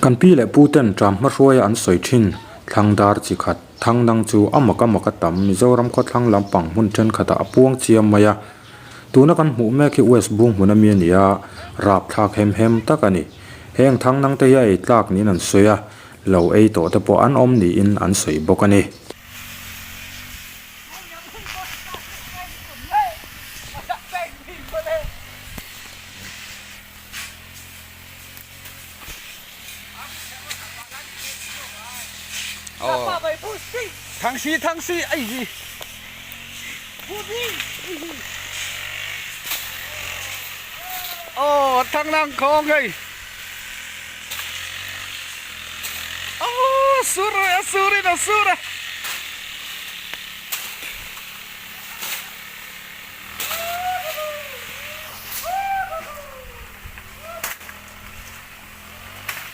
Kan pi leh pu ten ṭam hmahruaia an sawi ṭhin thlang dar chi khat thang dang chu a mak a mak a tam Mizoram khawthlang lampang hmun ṭhenkhatah a puang chiam mai a. Tuna kan hmuh mek hi West Bung hmun ami a ni a, rapthlak hem hem tak a ni. Heng thang dang te hi a ei tlak niin an sawi a, lo ei tawh te pawh an awm niin an sawi bawk a ni. Thangsi thangsi ei hi. Aw thangnang khawng hei. Aw sur a sur in a sur a.